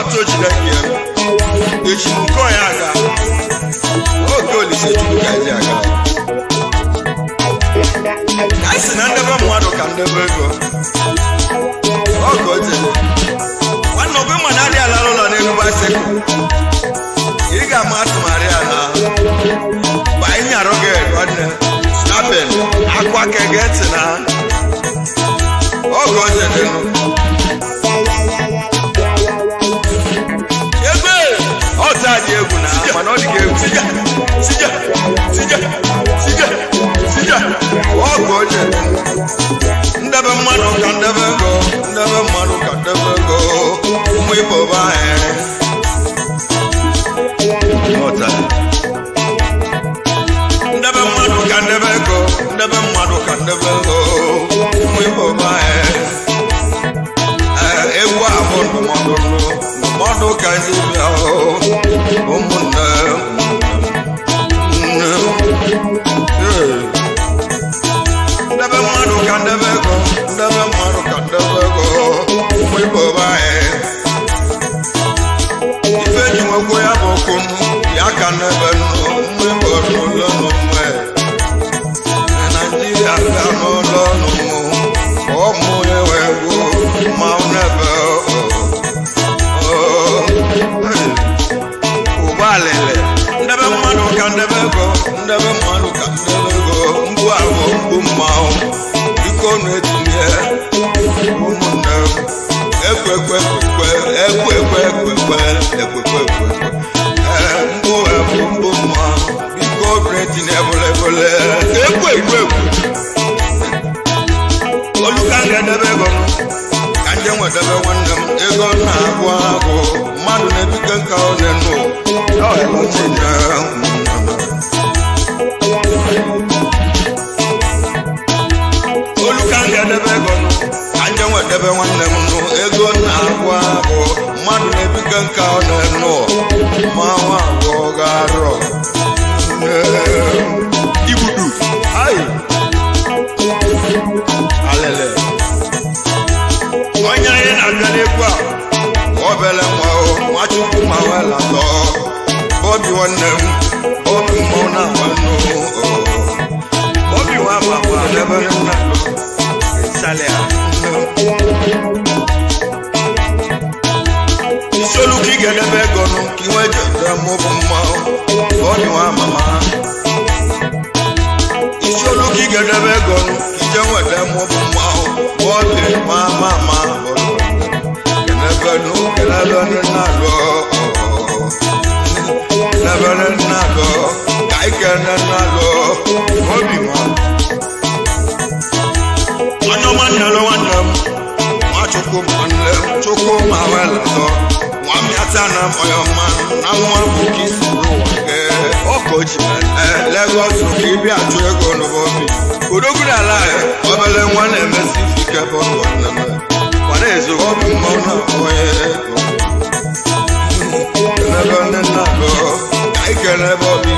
Ọtụ jide ka ya echi nke ya aga oge Olise Chukwu ka eji aga. Ka anyị si na ndebe mmadụ ka ndebe ego oge o jere nwanne ọbụ mmadụ adịghị alara ụlọ n'elu baịsikụl. Ị ga-ama atụmarị ala mgbe anyị nyarụ gị nwanne snapping akwa kege ntị na oge o jere ebe ọta dị egwu na mana ọ dị ka egwu sija sija sija sija sija oge o jere ndebe mmadụ ka ndebe ego, ndebe mmadụ ka ndebe ego, ụmụ Igbo be anyị. Ọta. Ndebe mmadụ ka ndebe ego, ndebe mmadụ ka ndebe ego, ụmụ Igbo be anyị. Ee, egwu a bụ ndụmọdụ nụ, ndụmọdụ ka ndị bịa o, ụmụnne nne. Ee. Ndebe mmadụ ka ndebe ego, ndebe mmadụ ka ndebe ego, ụmụ Igbo be anyị. Ife ji nwekwu ya bụ okwu nụ, ya ka n'ebe nụ, ụmụ Igbo n'ụlọ nụ mwe. Na Naịjirịa ga n'ụlọ nụ mụ, ụmụ ewe egwu, mmanwụ n'ebe o. O, hey. Ụba alịlị, ndebe mmadụ ka ndebe ego, ndebe mmadụ ka ndebe ego, mgbu ahụ mgbu mmanwụ, biko nụ etinye ụmụnne m. Ekwe ekwe ekwe ekwe ekwe ekwe ekwe ekwe ekwe ekwe. Ee, mgbu bụ mgbu mmanwụ, biko nụ etinye ebule ekwe ekwe ekwe. Olu ka m ga-edebe ego m, ka nje nwedebe nwanne m, ego na-agụ agụ, mmadụ na-ebike nka ọ na-enu olu ka m ga-edebe ego nụ, ka nje nwedebe nwanne m nụ, ego na-agụ agụ, mmadụ na-ebike nka ọ na-enu mmanwụ agụ ga-arọ igbudu ayi alele onye anyị na-abịa n'egwu a obele nwa o Nwachukwu ma wela tọọ obi nwanne m obi mmọnwụ na-agba nnu obi nwa ma nwa n'ebe nna ịsalịa isiolu ka ị ga-edebe ego nụ ka ị nwee jede mụ bụ mmanwụ obi nwa mama isiolu ka ị ga-edebe ego nụ ka ije nweta mụ bụ mmanwụ obi nwa mama kenebenu kenebenu na-alụ kenebenu na-alụ ka ị kene na-alụ obi nwa onye ọma nnelu nwanne m Nwachukwu ma nne Chukwu ma welatọ nwa mmịata na onye ọma na nwa bụ ka isi n'ụwa gị ọkọ ji Legọs ka ịbịa achụ ego n'obi odogwu n'ala anyị obele nwa na-emesi ike bụ nwanne m mana ezo obi mmanwụ na onye kenebe nne nna alụ ka ị kenebe obi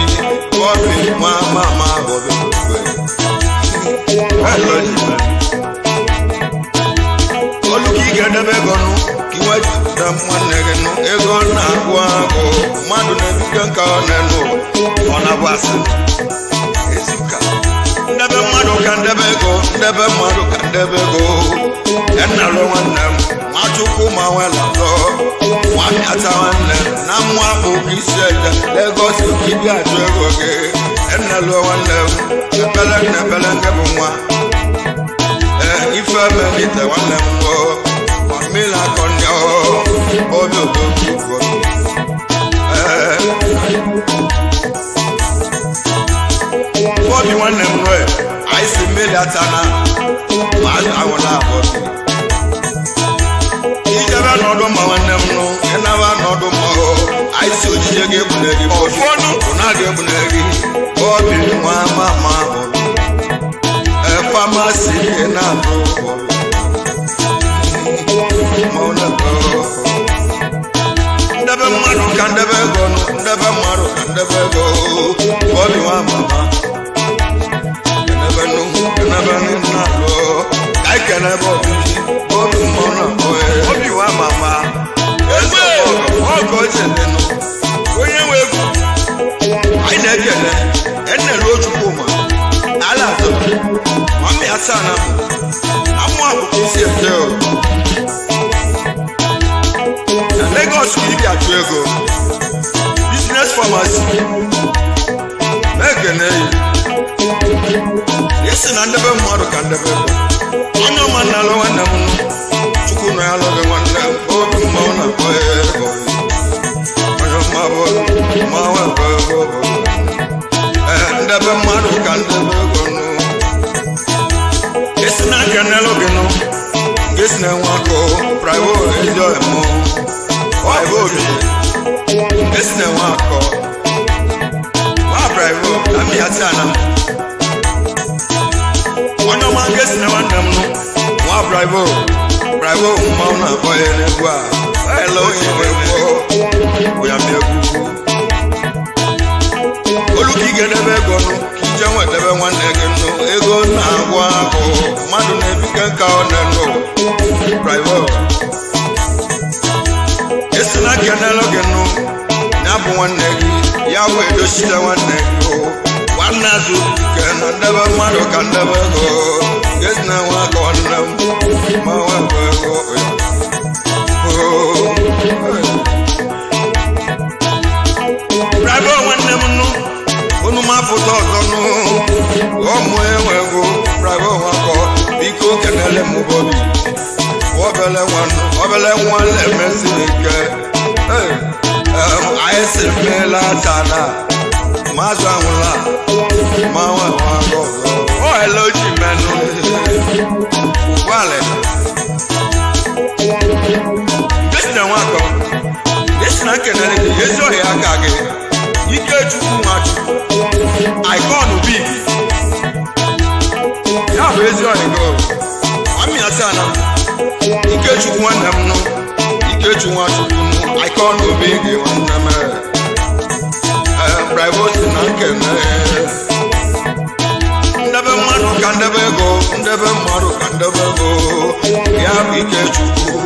obi nwa ma ma obi elu olu ka ị ga-edebe ego nụ ka ị nweta nwanne gị nụ ego na-agụ agụ mmadụ na-ebike nka ọ na-enu ọ na-abụ asị ezuka ndebe mmadụ ka ndebe ego, ndebe mmadụ ka ndebe ego, ennalụ nwanne m Nwachukwu ma welatọ nwamịata nwanne m na nwa bụ ka isi eje Legọs ka ịbịa achụ ego gị ennalụ nwanne m ebele na ebele nke bụ nwa. Ee, ife melite nwanne m bụ mmiri akọ ndị obi obi. Ee, obi nwanne m nwe anyị si mmiri ata na ma anwụla abụọ ijebe n'ọdụ mma nwanne m nụ ịnaba n'ọdụ mma o anyị si ojije gị egbune gị ọfọnụ na gị egbune gị obi nwa mama famasi gị na-atụ ndebe mmadụ ka ndebe ego nụ, ndebe mmadụ ka ndebe ego obi nwa mama kenebe nụ kenebe nụ na-alụ ka anyị kenebe obi obi mmọnwụ na-akpọ ya Obi nwa mama. eze ọgọ. achụ ego business pharmacy na-ekene yi isi na ndebe mmadụ ka ndebe ego onye ọma nna-alụ nwanne m nụ chukwu na ya alụghị nwanne m obi mmanwụ na-akpọ ya ego onye ọma bụ mmanwụ ebe ego bụ ee ndebe mmadụ ka ndebe ego nụ isi na nkenelụ gị nụ nke si na-enwe akụ praivo ezi ọhịa mụ praivo obi esi na-enwe akọ nwa praivo na mmịasị ana onye ọma nke si na nwanne m nụ nwa bravo bravo mmanwụ na-akpọ ya n'egwu a ele onye egwu ya m egwu olu ka ị ga-edebe ego nụ ka ije nwedebe nwanne gị nụ ego na-agwụ agụ mmadụ na-ebike nka ọ na-enụ bravo esi na kenelụ gị nụ ya bụ nwanne gị ya bụ edochite nwanne gị o nwanne azụ ke na ndebe mmadụ ka ndebe ego gezi na nwa aka nwanne m ma nwa bụ ego bravo nwanne m nụ unu mapụta ọzọ nụ ọmụ enwe ego bravo nwakọ biko kenele m bobi obele nwanne obele nwa na-emesiri ike anyị si meela tana mazụ anwụla ma nwa nwa ọzọ ọ ele oji menụ ụgbọala esi na nwakọ esi na nkenere gị ezi ọhịa aka gị ike chukwu nwachukwu icon big ya bụ ezi ọhịa gị amị asaa na ikechukwu nwanne m nụ ikechukwu nwachukwu nụ icon big nwanne m ee privacy na nkene ndebe mmadụ ka ndebe ego ndebe mmadụ ka ndebe ego ya bụ ikechukwu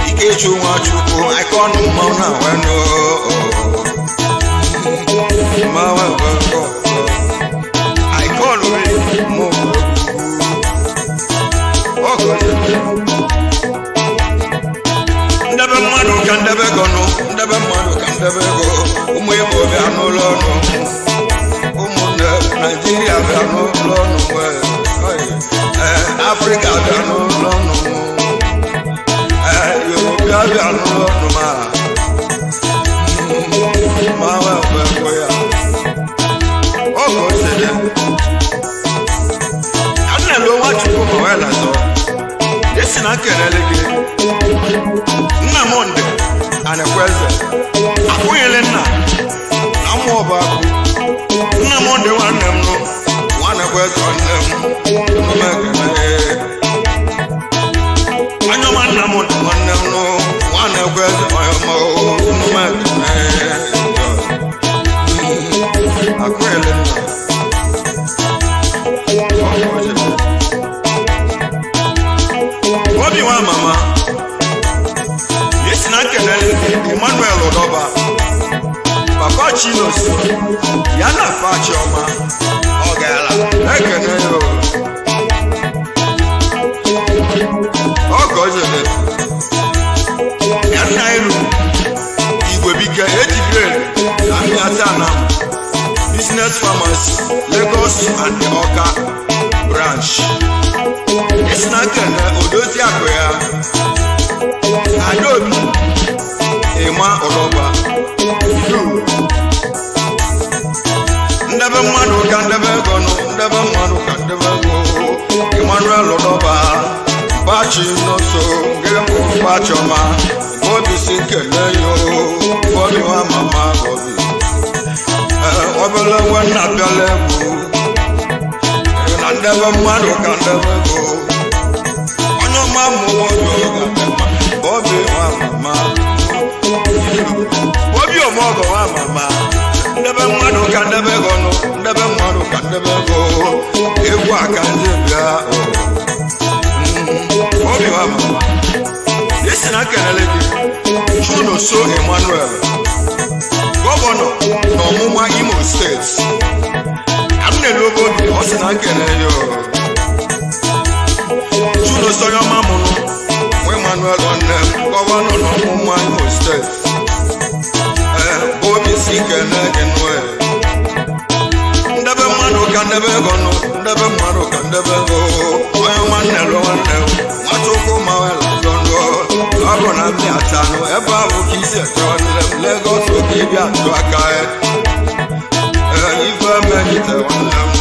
ikechu nwachukwu icon mmanwụ na wenụ mmanwụ ebe icon mụ ọgọ ndebe mmadụ ka ndebe ego nụ ndebe mmadụ ka ndebe ego ụmụ Igbo bịa n'ụlọ ọnụ ụmụnne Naijiria bịa n'ụlọ ọnụ ee Afrịka bịa n'ụlọ ọnụ ee Yoruba bịa n'ụlọ ọnụ ma ma wee kwe ya oge osede anelu Nwachukwu ma wee lazọ esi na nkelele gị nna m ndị anakweze akwụnyere nna na mmụ ọba nna m ndị nwanne m nụ nwannekweze nwanne m emume ekene anyọma nna m ndị nwanne m nụ nwannekweze ọyọma emume ekene akwụnyere nna obi nwa mama esi na nkelele Emmanuel Ụdọba papa Chinos ya na pa Chioma ọ gaala ekene ya ọ gọziri ya nna iru igwebike eji grade na mmịata na business farmers Lagos and Awka branch esi na nkene odozi akụ ya adaobi ịma ụlọba idu ndebe mmadụ ka ndebe ego nụ ndebe mmadụ ka ndebe ego Emmanuel ụlọba bachi n'oso nke bụ bachọma obi si nkele yo obi nwa mama obi obele nwanna abịala egwu na ndebe mmadụ ka ndebe ego onye ọma mụ nwoke obi nwa mama obi ọmọgọ nwa mama ndebe mmadụ ka ndebe ego nụ ndebe mmadụ ka ndebe ego egwu aka ndị bịa obi nwa mama isi na kelele gị Chunoso Emmanuel gọvanọ na ọmụma Imo steeti amnelu obi ọ sị na nkele ya Chunoso onye ọma mụrụ nwa Emmanuel nwanne m gọvanọ na ọmụma Imo steeti Ndebe ego nụ, ndebe mmadụ ka ndebe ego. Onye nwanne lụ nwanne m, Nwachukwu ma wela ndụ. Ọ bụ na ndị atanụ ebe ahụ ka isi eje nwanne m, Lagos oge ịbịa atụ aka ya. Ee, ife melite nwanne m,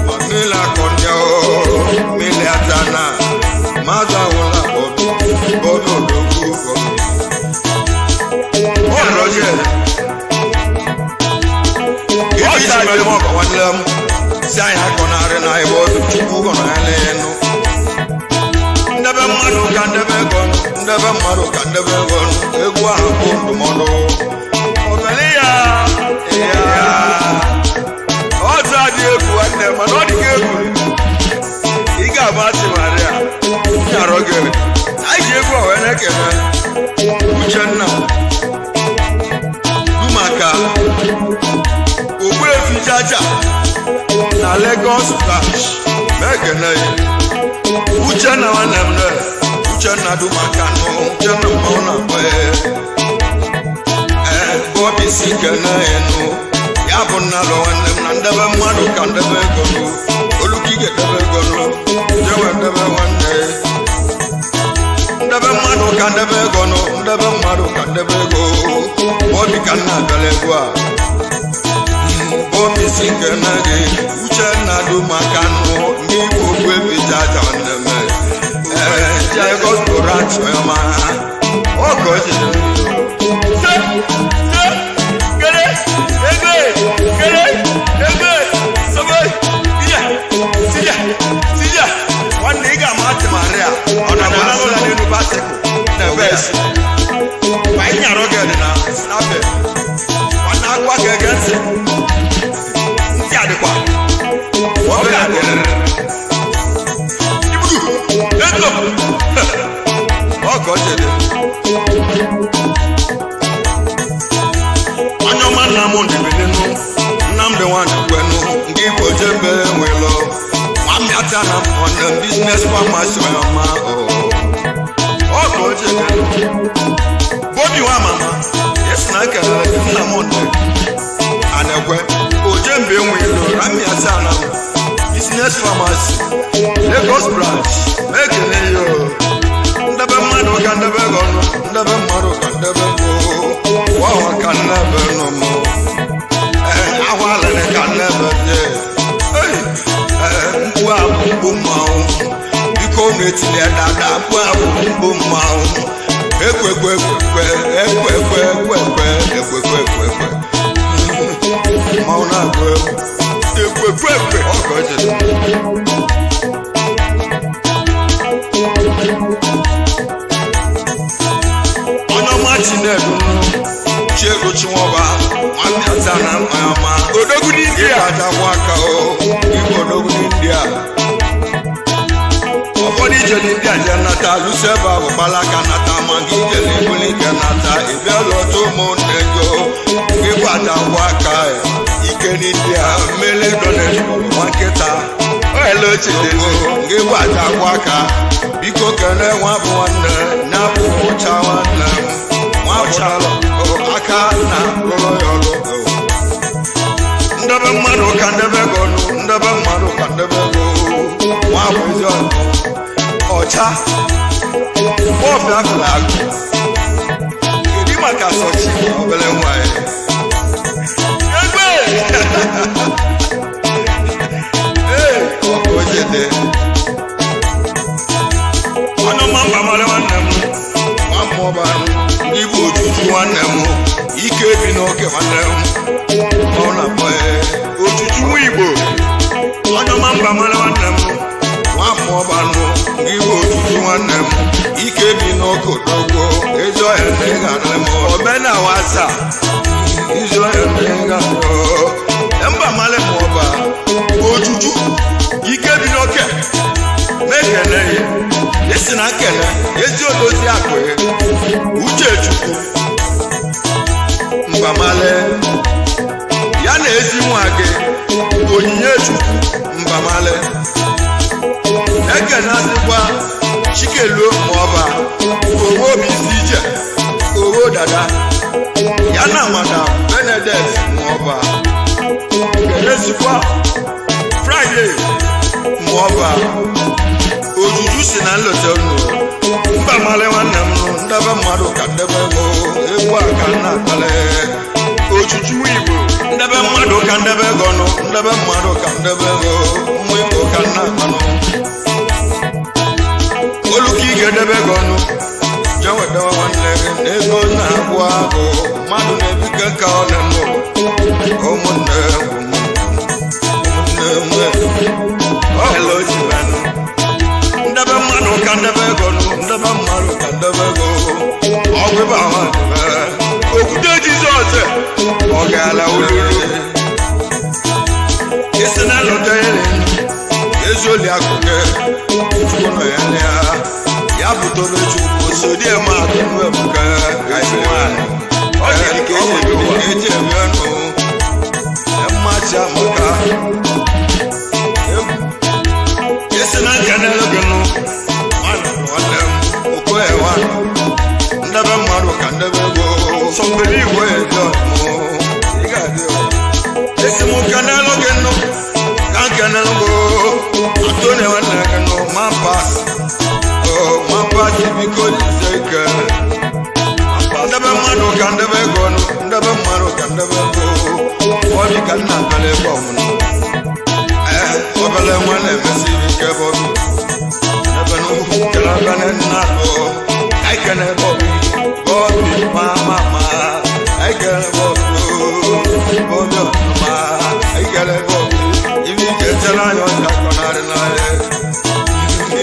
ma mmiri akọ ndị o, mmiri atana, mmadụ ahụla Bobby, Bobby Odogwu Bobby. Ọ rọjee. Ife isi mere m ọgọ nwanne m, si anyị akọnarị na ebe ọdụ Chukwu gọrọ ya n'elu. Ndebe mmadụ ka ndebe ego nụ, ndebe mmadụ ka ndebe ego nụ, egwu ahụ bụ ndụmọdụ. Obele ya. Ya. Ọzọ adị egwu nwanne, mana ọ dị ka egwu. Ị ga-ama atịmarị a. Nyarọ gị. Anyị ji egwu a wee na-ekele Uchenna Dumaka Ogbuefi Jaja na Lagos branch na-ekele ya. Uchenna nwanne m ne, Uchenna Dumaka nụ, Uchenna mmanwụ na-akpọ ya. Ee, Bobby si kene ya nụ. Ya bụ nna lụ nwanne m na ndebe mmadụ ka ndebe ego nụ. Olu ka ị ga-edebe ego nụ, jewe ndebe nwanne ya. Ndebe mmadụ ka ndebe ego nụ, ndebe mmadụ ka ndebe ego. Bobby ka nna abịala egwu a. Bobby si kene gị, Uchenna Dumaka nụ, ndị Igbo Ogbuefi Jaja nwanne m. Ee, Lagos branch ọma. Ọ ka o ji dị. Se, se, kere, ebe, kere, ebe, sobe, tija, tija, tija. Nwanne ị ga-ama atịmarị a, ọ na-agbara ụlọ n'elu basikụl na ebe esi. Ma ị nyarọ gị dị na snape. Nwanne akwa ga-ege ntị. Ntị adịkwa. Ọ ga-adịrịrị. Ibudu, ego. Ọ ka o ji dị. Onye ọma nna m ndịbilinu, Nnamdị Nwanekwenụ, nke Igbo jebe nwelọ. Nwamịata na m nwanne m business pharmacy onye ọma o. Ọ ka o ji dị. Bobby nwa mama, esi na nkelele gị nna m ndị Anekwe, Ojembe Nwilo, Ramiata na m business pharmacy, Lagos branch, na-ekele ya o. Ndebe mmadụ ka ndebe ego nụ, ndebe mmadụ ka ndebe ego. Wawa ka nnebe nụ mụ. Ee, ahụ alịrị ka nnebe dị. Ei, ee, mkpu a bụ mkpu mmanwụ. Biko unu etili dada, mkpu a bụ mkpu mmanwụ. Ekwekwe ekwekwe, ekwekwe ekwekwe, ekwekwe ekwekwe. Mmanwụ na-agụ egwu. Ekwekwe ekwe. Ọ ka o ji dị. Onye ọma Chinedu nụ, Chiego Chinwọba, nwanne ata na mmanya ọma. Odogwu n'India. Ịgbajakwa aka o, Igbo odogwu n'India. Ụfọdụ ije n'India jee nata, lụso ebe ahụ gbalaka nata, ma gị ijele ibuli ike nata, ị bịa lọta ụmụnne gị o. Ịgbajakwa aka ike n'India, mmiri dọ n'ezigbo nwa nkịta. Ele ochie dị. Gị gbajakwa aka, biko kene nwa bụ nwanne, ya bụ ụcha nwanne m. Nwa bụ aka na lụrụ ya ọlụ. Ndebe mmadụ ka ndebe ego nụ, ndebe mmadụ ka ndebe ego. Nwa bụ ezi ọnụ. Ọcha, bọọbụ afụrụ agụ. Kedu maka Sọchi obere nwa ya? Egbe. Ee, ọ bụ oche dị. Ọnụ ma mba mara nwanne m. Nwa mmụọ ndị bụ ojuju nwanne m, ike bi n'oke nwanne m. Ọ na-akpọ ya. Ojuju nwa Igbo. Ọnụ ma mba mara nwanne m. Nwa mmụọ banụ, ndị bụ ojuju nwanne m, ike bi n'oke odogwo, ezi ọhịa na ị ga-adịrị m. Omenawasa. Ezi ọhịa na ị ga-adịrị m. Mba mara m ọba. Ojuju. Ike bi n'oke. Mekene ya. Esi na nkele, Ezi odozi akụ ya. Uchechukwu. Mbamale, Ya na ezi nwa gị. Onyinye Chukwu. Mbamale, Ekenazikwa Chikeluo maọba. Owo obi isi ije. Owo dada, Ya na Madam Benedict maọba. Kenezikwa Friday Mụọba ojuju si na nleta unu mba mmalị nwanne m nụ ndebe mmadụ ka ndebe ego egwu a ka nna akpalị ojuju Igbo ndebe mmadụ ka ndebe ego nụ ndebe mmadụ ka ndebe ego ụmụ Igbo ka nna akpanụ olu ka ị ga-edebe ego nụ jee wedewe nwanne gị na ego na-agwụ agụ mmadụ na-ebike ka ọ na-eme ụmụnne ụmụnne nwe ọhela ojibanụ ndebe mmadụ ka ndebe ego nụ ndebe mmadụ ka ndebe ego ọgwụ ịba ahụ adịbe okwute Jizọs ọ gaala olulu isi na nlọta ere ezoli akụke chukwu nọ ya ya ya butere chukwu sodi eme akụ ebuka ka isi nwanyị ọ dị ka eji ebi ụwa eji eme nụ mmachi amaka egwu isi na nke n'elu gị nụ nwanne nwanne m okoye nwanne ndebe mmadụ ka ndebe ego sọmbere igwe igwe dị ọmụ ị ga-adị ọ esi m kenelu gị nụ ka nkenelu gị atone nwanne gị nụ ma pas ma pas biko jisie ike ndebe mmadụ ka ndebe ego nụ ndebe mmadụ ka ndebe ego ọ dị ka nna bele ebe ọmụnụ ee obele nwa na-emesiri ike ebe ọbụ ebe n'ugwu kele ebe nna alụ anyị kene ebe ọbụ bọbi ma ma ma anyị kene ebe ọbụ bọbi ọma anyị kene ebe ọbụ ibi ije chere anya ọja akọnarị n'anya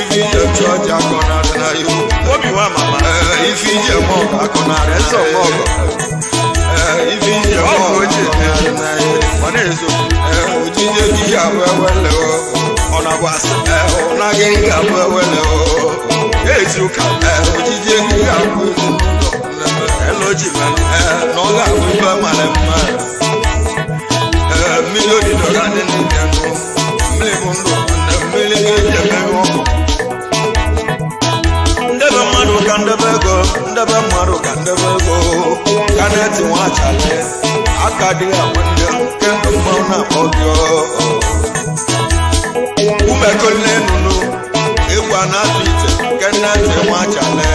ibi ije chụọ ọja akọnarị n'anya obi nwa mama ee ife ije mọ ọgụ akọnarị eze ọma ọgọ ee ife ije mọ Ọgụ ọgụ ochie. akọnarị n'anya ọ na-ezo ee ojije gị ga-abụ ewele o ọ na-abụ asị ee ụna gị ga-abụ ewele o ya ezi ụka ee ojije gị ga-abụ ezinụlọ ela ojibanụ ee na ọ ga-abụ ife mara mma ee mmiri odido ga-adị n'ime ndụ mmiri bụ ndụ nne mmiri ga-eji emeghe ọkụ ndebe mmadụ ka ndebe ego ndebe mmadụ ka ndebe ego ka na-eti nwa achale aka dị agwa ndị nke ndụ mmanwụ na-akpọ gị umekole nụnụ egwu a na-atụ iche nke nna-eti nwa achale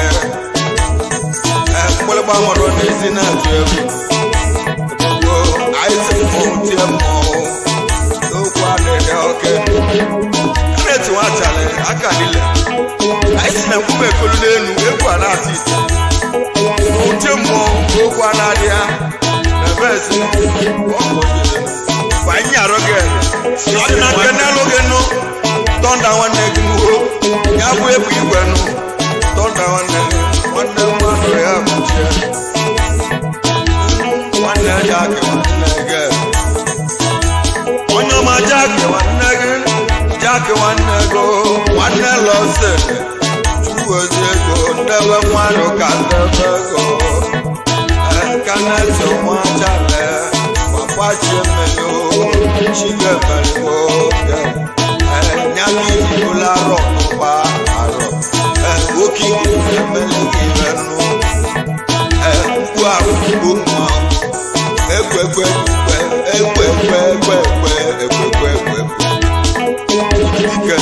mgbịrịgba mmadụ na-esi na-atụ egwu gbogbo anyị si mmọnwụ tie mmọnwụ n'okwu adịghị oke a na-eti nwa achale aka niile anyị si na nkume ekolu n'elu egwu a na-atụ ite ute mmụọ okwu a na-adị ya na ebe esi ọkụ ojide kwa anyị arụ gị ọ dị na nke n'elu gị nụ tọnda nwanne gị nwo ya bụ ebu igwe nụ tọnda nwanne gị nwanne mmadụ ya bụchie nwanne Jack nwanne gị onye ọma Jack nwanne gị Jack nwanne gị nwanne lọsị chugozi ego ndebe mmadụ ka ndebe ego kaneti nwa chale papa chiemelo chigemeliwo nyaka ijibụla arọ n'ụba arọ nwoke igbo emele gị ibenụ mkpu ahụ mkpu mma ekwekwe ekwe ekwe ekwe ekwe ekwe ekwe ike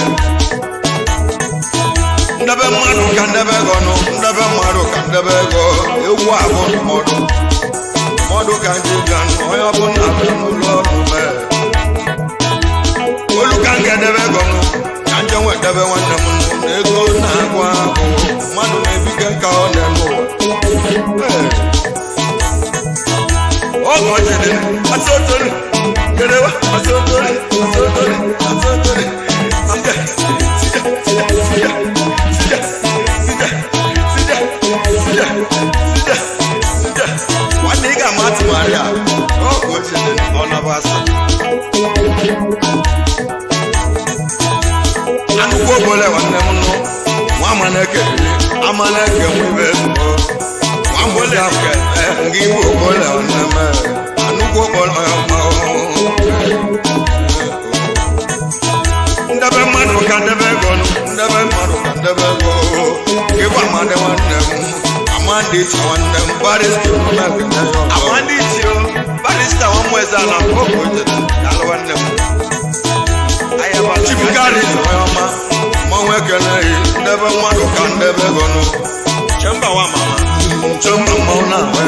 ndebe mmadụ ka ndebe ego nụ ndebe mmadụ ka ndebe ego egwu abụ ndụmọdụ mmadụ ka ndị bịa nụ onye ọbụla bịa n'ụlọ ọrụ mee olu ka m ga-edebe ego nụ ka nje nwedebe nwanne m nụ na ego na-agụ agụ mmadụ na-ebike ka ọ na-eme ụwa Ee. ọgọ jide asotoli kerewa asotoli asotoli asotoli sija sija sija sija sija sija sija sija sija sija nwanne ị ga-ama atụmarị a ọgọ jide ọ na-abụ asị anụkwu obole nwanne m nụ nwa amaneke amaneke nwe ibe ezigbo nwa mgbole nke nga igbo obole nwanne m anụkwu obole ọma ndebe mmadụ ka ndebe ego nụ ndebe mmadụ ka ndebe ego ịgba amadị nwanne m amandị iche nwanne m barista omume ekene ya ọzọ agwa ndị ichie o barista nwa mmụọ eze ala oge o jere daalụ nwanne m ayaba Obukarị ọma mmanwụ ekeleghị ndebe mmadụ ka ndebe ego nụ. Chemba wa mama. Chemba mmanwụ na-ahụ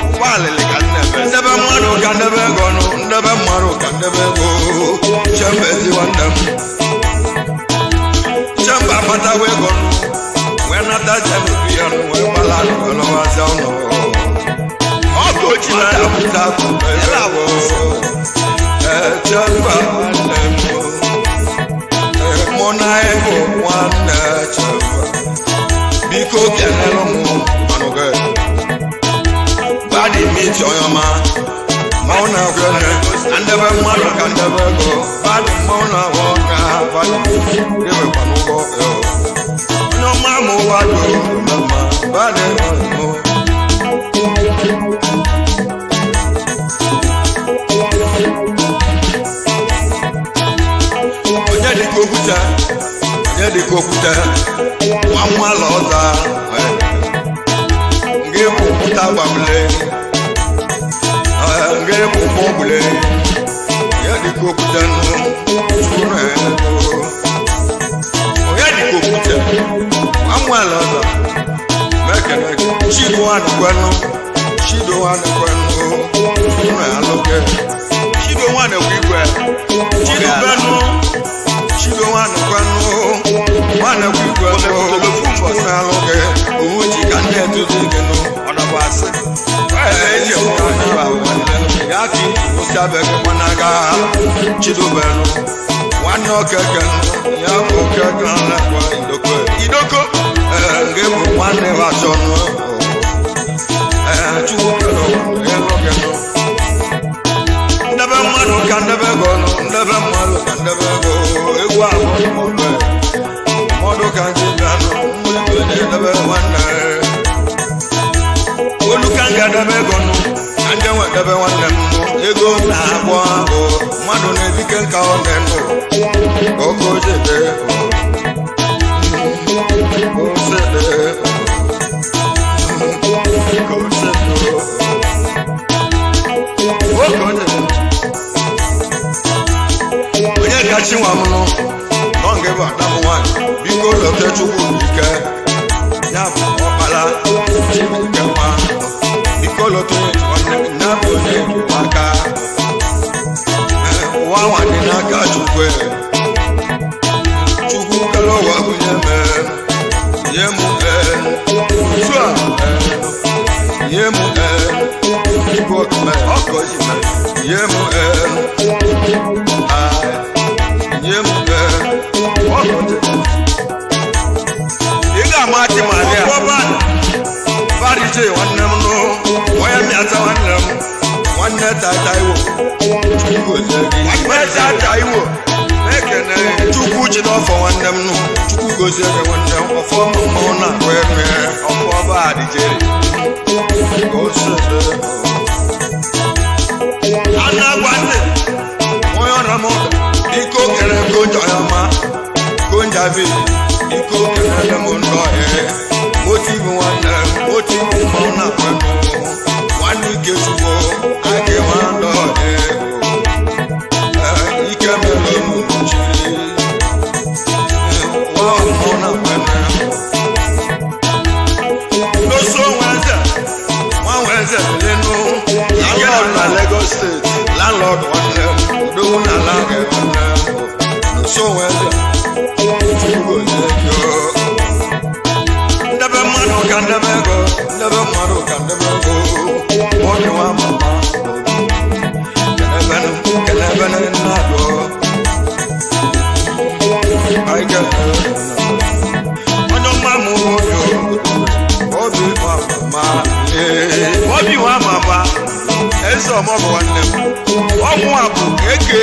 Ụgbọalịlị ka nnebe. Ndebe mmadụ ka ndebe ego nụ, ndebe mmadụ ka ndebe ego. Chemba ezi nwanne m. Chemba akpatawa ego nụ, wee nata chemba bi ya nụ, wee gbala nụ, wee lọwazịa ụlọ. Ọkụ ochi na Nwata pụta akụ ego. Ee, Chemba nwanne m. Ee, mụ na ịbụ nwanne Chemba. Biko kelere m manụ gị. Badi miti onye ọma. Mmanwụ na-agwa ene, na ndebe mmadụ ka ndebe ego. Badi mmanwụ na-agwa ọka, badi ewekwa n'ụgwọ eo. Onye ọma mụ wado mma, badi mụ. Onye dịka okwute, onye dịka okwute, nwa nwa ala ọza, nke bụ okwute agbamle, nke bụ ụgbọ ogbule, onye dịka okwute nụ, chukwu na ego. Onye dịka okwute, nwa nwa ala ọza, mekene gị, chido anụkwenụ, chido anụkwenụ, chukwu na alụke. Chido nwa na-ekwu igwe. Chido benụ, chido nwanụkwanụ, nwanụkwa igwe nụ, mbọsị alụghị, owu ji ka ndị etuzi gị nụ. Ọ nọbụ asị. Ee, eji m ka ndị ba nwanne m, ya ka iji kwụsị abịaghị gbanaga. Chido benụ, nwanne okeke nụ, ya bụ okeke na-akwa idoko. Idoko. Ee, nke bụ nwanne m achọ nụ. Ee, Chukwu kere ụwa, ya lụ gị nụ. Ndebe mmadụ ka ndebe ego nụ, ndebe mmadụ ka ndebe ego. Egwu abụ mmadụ mmadụ ka ndị bịa nụ, mmadụ na-edebe nwanne. Olu ka m ga-edebe ego nụ, ka ndị nwe edebe nwanne m nụ. Ego na-agbọ agụ, mmadụ na-ebike nka ọ na-enụ. Oke ojede, ojede, ojede, oke ojede. Onye kachi nwa m nụ nọ nke bụ ada m nwaanyị, biko lote Chukwu ike, ya bụ ọkpara Chibuike nwa, biko lote nwanne m, ya bụ onye aka. Ee, ụwa nwa dị n'aka Chukwu, Chukwu kere ụwa bunye m, nye m ee, otu a ee, nye m ee, Chukwu okeme Ọkụ ochi na nye m ee, nye m ee, ọkụ ochi. Ị ga-ama achị ma dị a. Barije nwanne m nụ, onye mịata nwanne m, nwanne tata iwo, Chukwu gozie gị. Nwanne tata iwo. Mekene. Chukwu ji n'ọfọ nwanne m nụ, Chukwu gozie gị nwanne m, ọfọ mmanwụ na-akpọ eme. Ọfọ bad jere. Ose. A na-agwa ntị. Onye ọra m, biko kere konja ya ma, konja bi, biko kelele m ndọ ee. Motivu nwanne m, motivu mmanwụ na-akpọ eme. Nwanne ike Chukwu, aka nwa ndọ ee. Ee, ike mere m chiri. Nwa mmanwụ na-akpọ eme. N'oso nwa eze. Nwa nwa eze lenu. Ike nọ na Lagos steeti. Landlord nwanne m, odogwu na ala gị nwanne m. Nso nwa eze, Chukwu gozie gị o. Ndebe mmadụ ka ndebe ego, ndebe mmadụ ka ndebe ego. Nwoke nwa mama, kelebene, kelebene nnadụ. Anyị kelere onye ọma mụ obi o, obi nwa mama, ee. Obi nwa mama. Eze ọmọgọ nwanne m. Ọmụ a bụ AKA